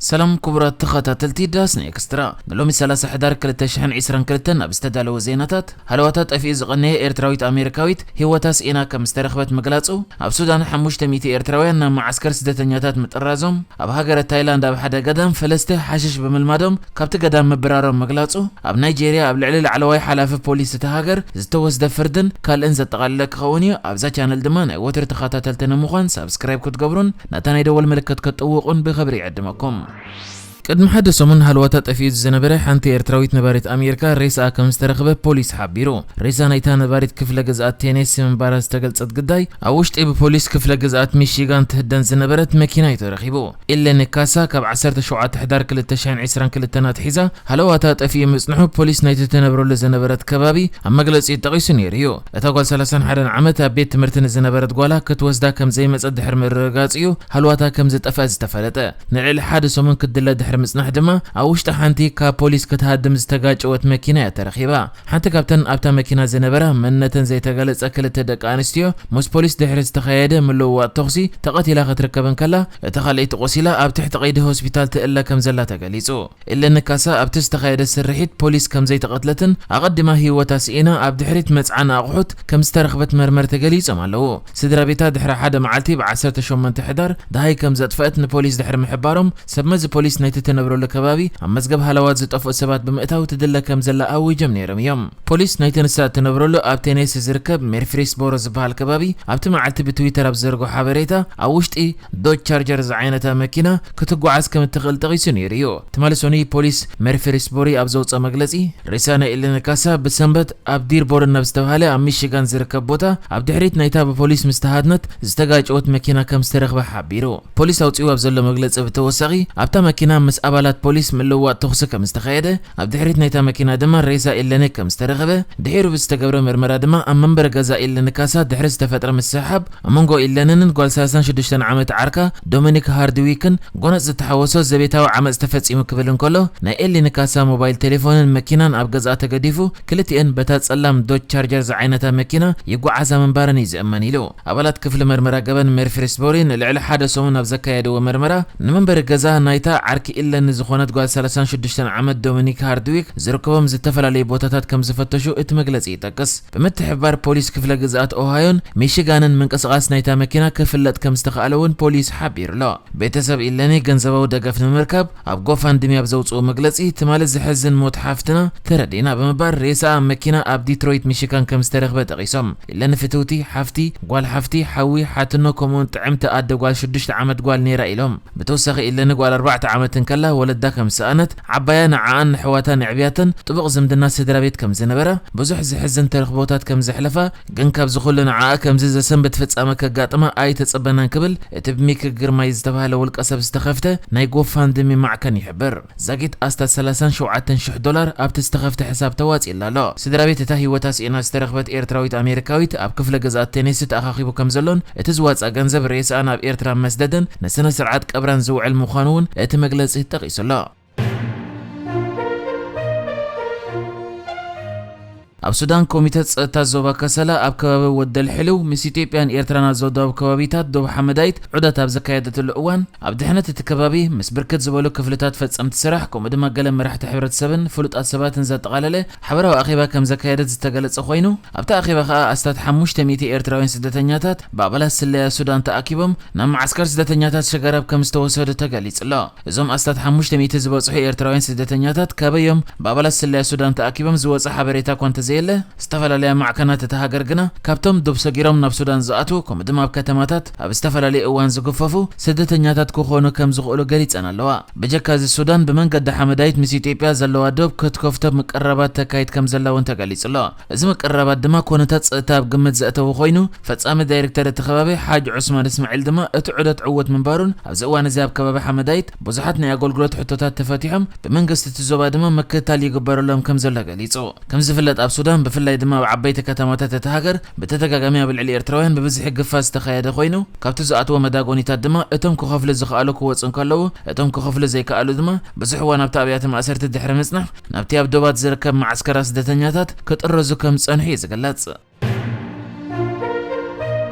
ሰላም ክቡራት ተኸታተልቲ ዳስና ኤክስትራ፣ ንሎሚ ሰላሳ ሕዳር ክልተ ሽሕን ዕስራን ክልተን ኣብ ዝተዳለወ ዜናታት፣ ሃለዋታ ጠፊኡ ዝቐነየ ኤርትራዊት ኣሜሪካዊት ህይወታ ስኢና ከም ዝተረኽበት ምግላጹ፣ ኣብ ሱዳን ሓሙሽተ ሚእቲ ኤርትራውያን ናብ መዓስከር ስደተኛታት ምጥራዞም፣ ኣብ ሃገረ ታይላንድ ኣብ ሓደ ገዳም ፈለስቲ ሓሽሽ ብምልማዶም ካብቲ ገዳም ምብራሮም ምግላጹ፣ ኣብ ናይጄርያ ኣብ ልዕሊ ላዕለዋይ ሓላፊ ፖሊስ እታ ሃገር ዝተወስደ ፍርድን ካልእን ዘጠቓለለ ክኸውን እዩ። ኣብዛ ቻነል ድማ ናይ ወትሩ ተኸታተልቲ ንምዃን ሳብስክራይብ ክትገብሩን ነታ ናይ ደወል ምልክት ክትጥውቑን ብኽብሪ ይዕድመኩም። ቅድሚ ሓደ ሰሙን ሃለዋታ ጠፊኡ ዝነበረ ሓንቲ ኤርትራዊት ነባሪት ኣሜሪካ ሬሳኣ ከም ዝተረኽበ ፖሊስ ሓቢሩ። ሬሳ ናይታ ነባሪት ክፍለ ግዝኣት ቴኔሲ ምንባራ ዝተገልጸት ግዳይ፣ ኣብ ውሽጢ ብፖሊስ ክፍለ ግዝኣት ሚሺጋን ትህደን ዝነበረት መኪና እዩ ተረኺቡ። ኢሌኒ ካሳ ካብ ዓሰርተ ሸውዓተ ሕዳር ክልተ ሽሕን ዕስራን ክልተን ኣትሒዛ ሃለዋታ ጠፊኡ ምጽንሑ ፖሊስ ናይቲ ትነብረሉ ዝነበረት ከባቢ ኣብ መግለጺኡ ጠቒሱ ነይሩ እዩ። እታ ጓል ሰላሳን ሓደን ዓመት ኣብ ቤት ትምህርቲ ንዝነበረት ጓላ ክትወስዳ ከም ዘይመጸት ድሕሪ ምርግጋጽ እዩ ሃለዋታ ከም ዝጠፍአ ዝተፈለጠ። ንልዕሊ ሓደ ሰሙን ክትድለ ድሕሪ ምጽናሕ ድማ ኣብ ውሽጢ ሓንቲ ካብ ፖሊስ ክትሃድም ዝተጋጨወት መኪና እያ ተረኺባ። ሓንቲ ካብተን ኣብታ መኪና ዝነበራ መንነተን ዘይተገለጸ ክልተ ደቂ ኣንስትዮ ምስ ፖሊስ ድሕሪ ዝተኻየደ ምልውዋጥ ተኹሲ ተቐቲላ ክትርከብ እንከላ፣ እታ ካልኣይቲ ቆሲላ ኣብ ትሕቲ ቀይዲ ሆስፒታል ትእለ ከም ዘላ ተገሊጹ። ኢሌኒ ካሳ ኣብቲ ዝተኻየደ ስርሒት ፖሊስ ከም ዘይተቐትለትን ኣቐዲማ ህይወታ ስኢና ኣብ ድሕሪት መጽዓኒ ኣቑሑት ከም ዝተረኽበት መርመርቲ ገሊጾም ኣለዉ። ስድራ ቤታ ድሕሪ ሓደ መዓልቲ ብ ዓሰርተ ሸሞንተ ሕዳር ደሃይ ከም ዘጥፍአት ንፖሊስ ድሕሪ ምሕባሮም፣ ሰብ መዚ ፖሊስ ናይቲ ትነብረሉ ከባቢ ኣብ መዝገብ ሃለዋት ዝጠፍኡ ሰባት ብምእታው ትድለ ከም ዘላ ኣዊጆም ነይሮም እዮም። ፖሊስ ናይቲ ንሳ እትነብረሉ ኣብ ቴኔሲ ዝርከብ ሜርፍሪስቦሮ ዝበሃል ከባቢ ኣብቲ መዓልቲ ብትዊተር ኣብ ዝዘርጎ ሓበሬታ፣ ኣብ ውሽጢ ዶጅ ቻርጀር ዝዓይነታ መኪና ክትጓዓዝ ከም እትኽእል ጠቒሱ ነይሩ እዩ። ትማሊ ሰኑይ ፖሊስ ሜርፍሪስቦሪ ኣብ ዘውፅኦ መግለፂ፣ ሬሳ ናይ ኢሌኒ ካሳ ብሰንበት ኣብ ዲርቦርን ናብ ዝተባህለ ኣብ ሚሽጋን ዝርከብ ቦታ ኣብ ድሕሪት ናይታ ብፖሊስ ምስ ተሃድነት ዝተጋጨወት መኪና ከም ዝተረኽበ ሓቢሩ። ፖሊስ ኣውፂኡ ኣብ ዘሎ መግለፂ ብተወሳኺ፣ ኣብታ መኪና ምስ ኣባላት ፖሊስ ምልውዋጥ ተኹሲ ከም ዝተኻየደ፣ ኣብ ድሕሪት ናይታ መኪና ድማ ሬሳ ኢሌኒ ከም ዝተረኸበ፣ ድሒሩ ብዝተገብረ መርመራ ድማ ኣብ መንበሪ ገዛ ኢሌኒ ካሳ ድሕሪ ዝተፈጥረ ምስሕሓብ ኣብ መንጎ ኢሌኒን ጓል ሰላሳን ሽዱሽተን ዓመት ዓርካ ዶሚኒክ ሃርድዊክን ጎነጽ ዝተሓወሶ ዘቤታዊ ዓመጽ ተፈጺሙ ክብል እንከሎ፣ ናይ ኢሌኒ ካሳ ሞባይል ቴሌፎንን መኪናን ኣብ ገዝኣ ተገዲፉ፣ ክልቲኤን በታ ጸላም ዶጅ ቻርጀር ዝዓይነታ መኪና ይጓዓዛ ምንባረን እዩ ዝእመን ኢሉ። ኣባላት ክፍሊ መርመራ ገበን ሜርፍሪስቦሪ ንልዕሊ ሓደ ሰሙን ኣብ ዘካየድዎ መርመራ፣ ንመንበሪ ገዛ ናይታ ዓርኪ ኢለኒ ዝኾነት ጓል ሰላሳን ሽዱሽተን ዓመት ዶሚኒክ ሃርድዊክ ዝርከቦም ዝተፈላለዩ ቦታታት ከም ዝፈተሹ እቲ መግለጺ ይጠቅስ። ብምትሕብባር ፖሊስ ክፍለ ግዝኣት ኦሃዮን ሚሽጋንን ምንቅስቓስ ናይታ መኪና ክፍለጥ ከም ዝተኻእለ እውን ፖሊስ ሓቢሩ ኣሎ። ቤተሰብ ኢለኒ ገንዘባዊ ደገፍ ንምርካብ ኣብ ጎፋንድሚ ኣብ ዘውፅኡ መግለፂ፣ ትማሊ ዘሕዝን ሞት ሓፍትና ተረዲእና ብምባል ሬሳኣ ኣብ መኪና ኣብ ዲትሮይት ሚሽጋን ከም ዝተረኽበ ጠቒሶም። ኢለኒ ፍትውቲ ሓፍቲ፣ ጓል ሓፍቲ፣ ሓዊ፣ ሓትኖ ከምኡውን ጥዕምቲ ኣደ ጓል ሽዱሽተ ዓመት ጓል ነይራ ኢሎም። ብተወሳኺ ኢለኒ ጓል ኣርባዕተ ዓመት እንከላ ወለዳ ከም ዝሰኣነት፣ ዓባያ ንዓኣን ንሕዋታን ኣዕብያተን ጥቡቕ ዝምድና ስድራ ቤት ከም ዝነበራ፣ ብዙሕ ዘሕዝን ተረኽቦታት ከም ዘሕለፋ፣ ግን ካብዚ ኩሉ ንዓኣ ከምዚ ዘሰንብድ ፍጻመ ከጋጥማ ኣይተጸበናን ክብል እቲ ብሚኪ ግርማይ ዝተባህለ ውልቀ ሰብ ዝተኸፍተ ናይ ጎፋንድሚ ማዕከን ይሕብር። ዛጊት ኣስታት ሰላሳን ሸውዓተን ሽሕ ዶላር ኣብቲ ዝተኸፍተ ሕሳብ ተዋጺእላ ኣሎ። ስድራ ቤት እታ ህይወታ ስኢና ዝተረኽበት ኤርትራዊት ኣሜሪካዊት ኣብ ክፍለ ግዝኣት ቴኔሲ ተኣኻኺቡ ከም ዘሎን እቲ ዝዋጻ ገንዘብ ሬስኣ ናብ ኤርትራ መስደድን ንስነ ስርዓት ቀብራን ዝውዕል ምዃኑ እውን እቲ መግለጺ ጠቒሱ ኣሎ። ኣብ ሱዳን ኮሚተ ጸጥታ ዞባ ከሰላ ኣብ ከባቢ ወደል ሕልው ምስ ኢትዮጵያን ኤርትራን ኣብ ዘወዳቡ ከባቢታት ዶብ ሓመዳይት ዑደት ኣብ ዘካየደትሉ እዋን፣ ኣብ ድሕነት እቲ ከባቢ ምስ ብርክት ዝበሉ ክፍልታት ፈጸምቲ ስራሕ ከምኡ ድማ ገለ መራሕቲ ሕብረተሰብን ፍሉጣት ሰባትን ዘጠቓለለ ሓበራዊ ኣኼባ ከም ዘካየደት ዝተገለጸ ኮይኑ፣ ኣብቲ ኣኼባ ከኣ ኣስታት ሓሙሽተ ሚእቲ ኤርትራውያን ስደተኛታት ብኣባላት ስለያ ሱዳን ተኣኪቦም ናብ መዓስከር ስደተኛታት ሸጋራብ ከም ዝተወሰዱ ተገሊጹ ኣሎ። እዞም ኣስታት ሓሙሽተ ሚእቲ ዝበጽሑ ኤርትራውያን ስደተኛታት ካበዮም ብኣባላት ስለያ ሱዳን ተኣኪቦም ዝወጸ ሓበሬታ እኳ እንተዘየለ፣ ዝተፈላለያ ማዕከናት እታ ሃገር ግና ካብቶም ዶብ ሰጊሮም ናብ ሱዳን ዝኣትዉ ከምኡ ድማ ኣብ ከተማታት ኣብ ዝተፈላለየ እዋን ዝግፈፉ ስደተኛታት ክኾኑ ከም ዝኽእሉ ገሊጸን ኣለዋ። ብጀካ እዚ ሱዳን ብመንገዲ ሓመዳይት ምስ ኢትዮጵያ ዘለዋ ዶብ ክትከፍቶ ምቅርራባት ተካይድ ከም ዘላ እውን ተገሊጹ ኣሎ። እዚ ምቅርራባት ድማ ኩነታት ጸጥታ ኣብ ግምት ዘእተወ ኮይኑ፣ ፈጻሚ ዳይሬክተር እቲ ከባቢ ሓጅ ዑስማን እስማዒል ድማ እቲ ዑደት ዕዉት ምንባሩን ኣብዚ እዋን እዚ ኣብ ከባቢ ሓመዳይት ብዙሓት ናይ ኣገልግሎት ሕቶታት ተፈቲሖም ብመንግስቲ እቲ ዞባ ድማ ምክትታል ይግበረሎም ከም ዘሎ ገሊጹ። ከም ዝፍለጥ ኣብ ሱዳን ብፍላይ ድማ ኣብ ዓበይቲ ከተማታት እቲ ሃገር ብተደጋጋሚ ኣብ ልዕሊ ኤርትራውያን ብብዝሒ ግፋ ዝተኻየደ ኮይኑ፣ ካብቲ ዝኣትዎ መዳጎኒታት ድማ እቶም ክኸፍሉ ዝኸኣሉ ክወጹ እንከለዉ፣ እቶም ክኸፍሉ ዘይከኣሉ ድማ ብዙሕ እዋን ኣብቲ ኣብያተ ማእሰርቲ ድሕሪ ምጽናሕ ናብቲ ኣብ ዶባት ዝርከብ መዓስከራት ስደተኛታት ክጥረዙ ከም ዝጸንሑ እዩ ዝግለጽ።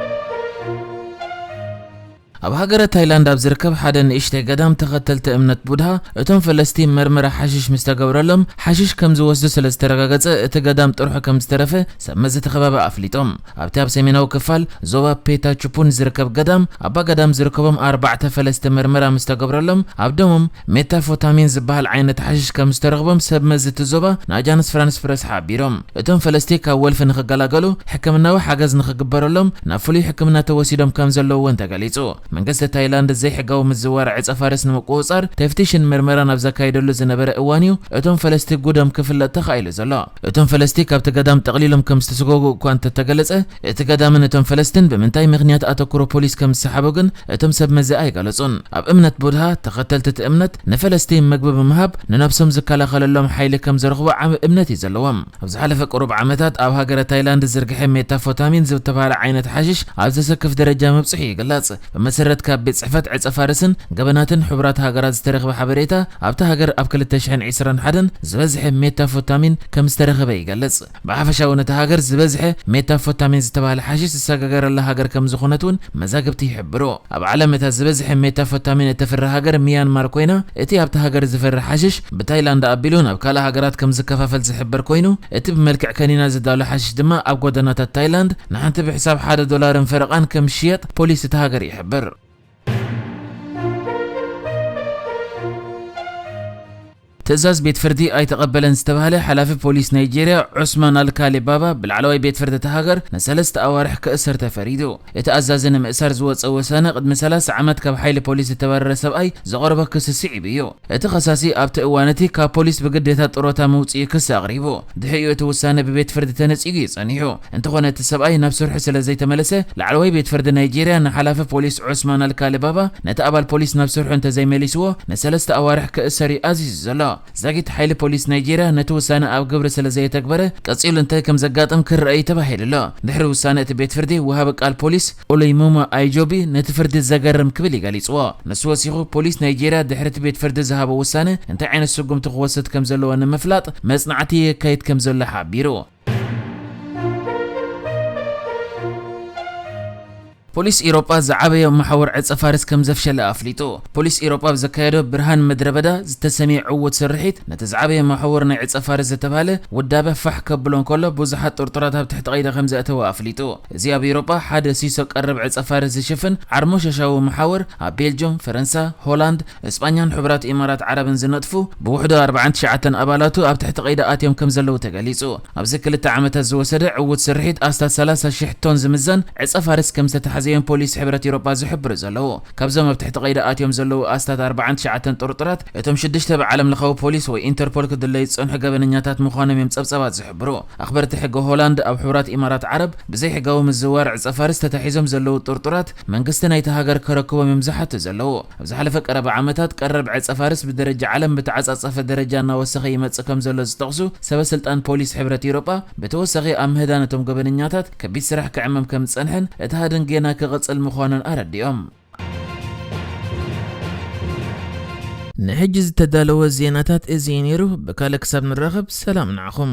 ኣብ ሃገረ ታይላንድ ኣብ ዝርከብ ሓደ ንእሽተይ ገዳም ተኸተልቲ እምነት ቡድሃ፣ እቶም ፈለስቲ መርመራ ሓሽሽ ምስ ተገብረሎም፣ ሓሽሽ ከም ዝወስዱ ስለ ዝተረጋገጸ፣ እቲ ገዳም ጥርሑ ከም ዝተረፈ ሰብ መዚ እቲ ከባቢ ኣፍሊጦም። ኣብቲ ኣብ ሰሜናዊ ክፋል ዞባ ፔታቹፑን ዝርከብ ገዳም፣ ኣባ ገዳም ዝርከቦም ኣርባዕተ ፈለስቲ መርመራ ምስ ተገብረሎም፣ ኣብ ደሞም ሜታፎታሚን ዝበሃል ዓይነት ሓሽሽ ከም ዝተረኽቦም ሰብ መዚ እቲ ዞባ ንኣጃንስ ፍራንስ ፕረስ ሓቢሮም። እቶም ፈለስቲ ካብ ወልፊ ንኽገላገሉ ሕክምናዊ ሓገዝ ንኽግበረሎም ናብ ፍሉይ ሕክምና ተወሲዶም ከም ዘለዉ እውን ተገሊጹ። መንግስቲ ታይላንድ ዘይሕጋዊ ምዝዋር ዕጸ ፋርስ ንምቁጽጻር ተፍቲሽን መርመራን ኣብ ዘካየደሉ ዝነበረ እዋን እዩ እቶም ፈለስቲ ጉዶም ክፍለጥ ተኻኢሉ ዘሎ። እቶም ፈለስቲ ካብቲ ገዳም ጠቕሊሎም ከም ዝተሰጎጉ እኳ እንተተገለጸ፣ እቲ ገዳምን እቶም ፈለስትን ብምንታይ ምኽንያት ኣተኩሮ ፖሊስ ከም ዝሰሓቦ ግን እቶም ሰብ መዚ ኣይገለጹን። ኣብ እምነት ቡድሃ፣ ተኸተልቲ እቲ እምነት ንፈለስቲ ምግቢ ብምሃብ ንነብሶም ዝከላኸለሎም ሓይሊ ከም ዘረኽቡ ዓቢ እምነት እዩ ዘለዎም። ኣብ ዝሓለፈ ቁሩብ ዓመታት ኣብ ሃገረ ታይላንድ ዝርግሐ ሜታፎታሚን ዝተባህለ ዓይነት ሓሽሽ ኣብ ዘሰክፍ ደረጃ ምብጽሑ ይግለጽ። ብመሰረት ካብ ቤት ጽሕፈት ዕጸ ፋርስን ገበናትን ሕቡራት ሃገራት ዝተረኽበ ሓበሬታ፣ ኣብታ ሃገር ኣብ ክልተ ሽሕን ዕስራን ሓደን ዝበዝሐ ሜታፎታሚን ከም ዝተረኸበ ይገልጽ። ብሓፈሻዊ ነታ ሃገር ዝበዝሐ ሜታፎታሚን ዝተባህለ ሓሽሽ ዝሰጋገረላ ሃገር ከም ዝኾነት እውን መዛግብቲ ይሕብሩ። ኣብ ዓለም እታ ዝበዝሐ ሜታፎታሚን እተፍሪ ሃገር ሚያንማር ኮይና፣ እቲ ኣብታ ሃገር ዝፈሪ ሓሽሽ ብታይላንድ ኣቢሉ ናብ ካልእ ሃገራት ከም ዝከፋፈል ዝሕበር ኮይኑ፣ እቲ ብመልክዕ ከኒና ዝዳሎ ሓሽሽ ድማ ኣብ ጎደናታት ታይላንድ ንሓንቲ ብሕሳብ ሓደ ዶላርን ፈረቓን ከም ዝሽየጥ ፖሊስ እታ ሃገር ይሕብር። ትእዛዝ ቤት ፍርዲ ኣይተቐበለን ዝተባህለ ሓላፊ ፖሊስ ናይጄርያ ዑስማን ኣልካሊ ባባ፣ ብላዕለዋይ ቤት ፍርዲ እታ ሃገር ንሰለስተ ኣዋርሕ ክእሰር ተፈሪዱ። እቲ ኣዛዚ ንምእሳር ዝወጸ ውሳነ፣ ቅድሚ ሰላሳ ዓመት ካብ ሓይሊ ፖሊስ ዝተባረረ ሰብኣይ ዘቕረቦ ክሲ ስዒቡ እዩ። እቲ ኸሳሲ ኣብቲ እዋን እቲ ካብ ፖሊስ ብግዴታ ጥሮታ ምውጽኢ ክሲ ኣቕሪቡ። ድሕሪኡ እቲ ውሳነ ብቤት ፍርዲ ተነጺጉ እዩ ጸኒሑ። እንተኾነ እቲ ሰብኣይ ናብ ስርሑ ስለ ዘይተመለሰ፣ ላዕለዋይ ቤት ፍርዲ ናይጄርያ ንሓላፊ ፖሊስ ዑስማን ኣልካሊ ባባ፣ ነቲ ኣባል ፖሊስ ናብ ስርሑ እንተዘይመሊስዎ፣ ንሰለስተ ኣዋርሕ ክእሰር እዩ ኣዚዙ ዘሎ። ዛጊት ሓይሊ ፖሊስ ናይጄርያ ነቲ ውሳነ ኣብ ግብሪ ስለ ዘየተግበረ፣ ቀጺሉ እንታይ ከም ዘጋጥም ክረአ እዩ ተባሂሉ ኣሎ። ድሕሪ ውሳነ እቲ ቤት ፍርዲ፣ ወሃቢ ቃል ፖሊስ ኦሎይሙማ ኣይጆቢ ነቲ ፍርዲ ዘገርም ክብል እዩ ገሊጽዎ። ንሱ ወሲኹ፣ ፖሊስ ናይጄርያ ድሕሪ እቲ ቤት ፍርዲ ዝሃቦ ውሳነ እንታይ ዓይነት ስጉምቲ ክወስድ ከም ዘለዎ ንምፍላጥ መጽናዕቲ የካይድ ከም ዘሎ ሓቢሩ። ፖሊስ ኢሮጳ ዝዓበየ መሓውር ዕጸ ፋርስ ከም ዘፍሸለ ኣፍሊጡ። ፖሊስ ኢሮጳ ኣብ ዘካየዶ ብርሃን ምድረ በዳ ዝተሰምየ ዕዉት ስርሒት፣ ነቲ ዝዓበየ መሓውር ናይ ዕጸ ፋርስ ዝተባህለ ውዳበ ፋሕ ከብሎ እንከሎ፣ ብዙሓት ጥርጡራት ኣብ ትሕቲ ቀይዲ ከም ዘእተወ ኣፍሊጡ። እዚ ኣብ ኢሮጳ ሓደ ሲሶ ቀረብ ዕጸ ፋርስ ዝሽፍን ዓርሞሸሻዊ መሓውር፣ ኣብ ቤልጅየም፣ ፈረንሳ፣ ሆላንድ፣ እስጳኛን ሕቡራት ኢማራት ዓረብን ዝነጥፉ ብውሕዱ ኣርባዓን ትሽዓተን ኣባላቱ ኣብ ትሕቲ ቀይዲ ኣትዮም ከም ዘለዉ ተገሊጹ። ኣብዚ ክልተ ዓመታት ዝወሰደ ዕዉት ስርሒት ኣስታት ሰላሳ ሽሕ ቶን ዝምዘን ዕጸ ፋርስ ከም ዝተታሕዘ እዮም ፖሊስ ሕብረት ኤውሮጳ ዝሕብሩ ዘለዉ። ካብዞም ኣብ ትሕቲ ቀይዲ ኣትዮም ዘለዉ ኣስታት ኣርባዓን ትሽዓተን ጥርጡራት፣ እቶም ሽዱሽተ ብዓለም ለኻዊ ፖሊስ ወይ ኢንተርፖል ክድለዩ ዝጸንሑ ገበነኛታት ምዃኖም እዮም ጸብጸባት ዝሕብሩ። ኣኽበርቲ ሕጊ ሆላንድ ኣብ ሕቡራት ኢማራት ዓረብ ብዘይሕጋዊ ምዝውዋር ዕጸ ፋርስ ተታሒዞም ዘለዉ ጥርጡራት መንግስቲ ናይቲ ሃገር ከረክቦም እዮም ዝሓቱ ዘለዉ። ኣብ ዝሓለፈ ቀረባ ዓመታት ቀረብ ዕጸ ፋርስ ብደረጃ ዓለም ብተዓጻጸፈ ደረጃ እናወሰኸ ይመጽእ ከም ዘሎ ዝጠቕሱ ሰበ ስልጣን ፖሊስ ሕብረት ኤውሮጳ፣ ብተወሳኺ ኣብ ምህዳን እቶም ገበነኛታት ከቢድ ስራሕ ክዕመም ከም ዝጸንሐን እቲ ሃድን ጌና ክቕጽል ምዃኑን ኣረዲኦም። ንሕጂ ዝተዳለወ ዜናታት እዚ እዩ ነይሩ። ብካልእ ክሳብ ንራኸብ ሰላም ንዓኹም።